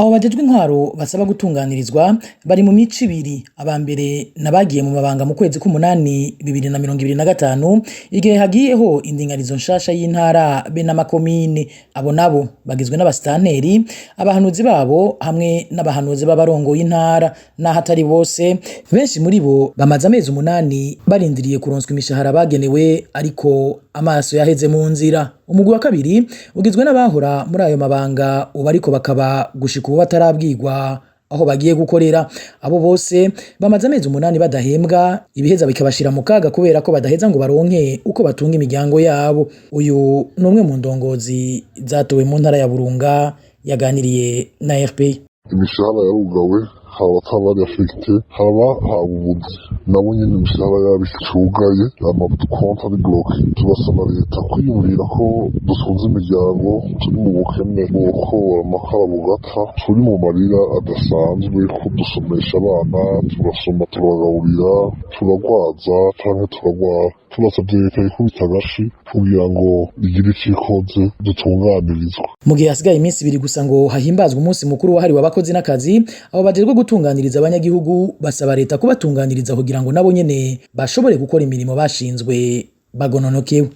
Abo bajejwe intwaro basaba gutunganirizwa bari mu mico ibiri. Aba mbere nabagiye mu mabanga mu kwezi k'umunani 2025, igihe hagiyeho indinganizo nshasha y'intara be n'amakomine. Abo nabo bagizwe n'abasitanteri, abahanuzi babo hamwe n'abahanuzi b'abarongoye intara. Naho atari bose, benshi muri bo bamaze amezi 8 barindiriye kuronswa imishahara bagenewe, ariko amaso yaheze mu nzira. Umugwi wa kabiri ugizwe n'abahora muri ayo mabanga ubu ariko bakaba gushika ubu batarabwirwa aho bagiye gukorera. Abo bose bamaze amezi 8 badahembwa, ibiheza bikabashira mu kaga kubera ko badaheza ngo baronke uko batunga imiryango yabo. Uyu ni umwe mu ndongozi zatowe mu ntara ya Burunga yaganiriye na RPA. Imishahara yarugawe, hari abataba bari affectés, hari abahawe ubuzi nabo nyene imishahara yabo icugaye, amakonti ari bloqué. Turasaba leta kwiyumvira ko dutunze imiryango, turi mu bukene, bwokora amakara bugata, turi mu marira adasanzwe, ko dusomesha abana, turasoma, turagaburira, turagwaza canke turagwara. Turasavye leta ikubita agashi kugira ngo igire ico ikoze dutunganirizwe. Mu gihe hasigaye iminsi 2 gusa ngo hahimbazwe umunsi mukuru wahariwe abakozi n'akazi, abo bajejwe gutunganiriza abanyagihugu basaba leta kubatunganiriza kugira ngo nabo nyene bashobore gukora imirimo bashinzwe bagononokewe.